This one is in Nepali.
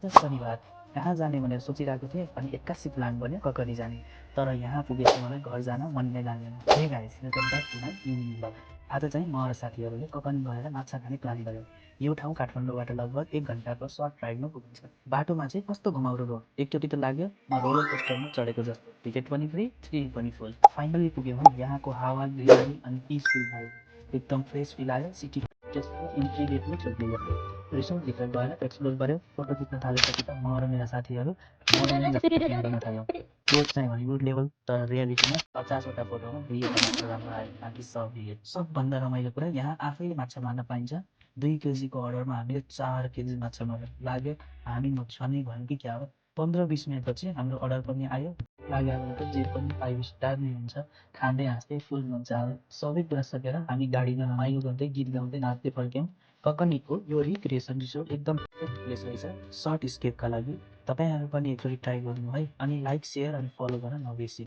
शनिबार कहाँ जाने भनेर सोचिरहेको थिएँ अनि एक्कासी प्लान बन्यो ककरी जाने। तर यहाँ पुगेपछि मलाई घर जान मन नै लागेन। Hey guys, welcome back to my evening blog. आज चाहिँ म र साथीहरूले ककन गएर माछा खाने प्लान गर्यौँ। यो ठाउँ काठमाडौँबाट लगभग 1 घन्टाको सर्ट राइडमा पुगिन्छ। बाटोमा चाहिँ कस्तो घुमाउरो भयो, एकचोटि त लाग्यो म रोलर कोस्टरमा चढेको जस्तो। टिकट पनि फ्री, थ्रिल पनि फुल। फाइनली पुग्यौँ है। यहाँको हावा, ग्रिनरी अनि पिसफुल भयो। एकदम फ्रेस फिल आयो। सिटी इन्ट्री गेटमै छुट्ने गयो। रिसोर्टभित्र गएर एक्सप्लोर गऱ्यौँ। फोटो खिच्न थालेपछि त म र मेरा साथीहरू मोडलिङ जस्तो फिल्म गर्न थाल्यौँ। पोज चाहिँ हलिउड लेभल, तर रियालिटीमा 50वटा फोटोमा 2 मात्र राम्रो आयो। बाँकी सब भिड। सबभन्दा रमाइलो कुरा यहाँ आफैले माछा मार्न पाइन्छ। 2 केजीको अर्डरमा हामीले 4 केजी माछा मार्यौँ। लाग्यो हामी नछाने भयौँ कि क्या हो। 15-20 मिनटपछि हाम्रो अर्डर पनि आयो। लाग्यो त जे पनि 5 स्टार नै हुन्छ। खाँदै हाँस्दै फुल मजा आयो। सबै कुरा सकेर हामी गाडीमा रमाइलो गर्दै गीत गाउँदै नाच्दै फर्क्यौँ। ककनीको यो रिक्रिएसन रिसोर्ट एकदम प्लेस रहेछ सर्ट स्केपका लागि। तपाईँहरू पनि एकचोटि ट्राई गर्नु है। अनि लाइक, सेयर अनि फलो गर्न नबिर्सिनु।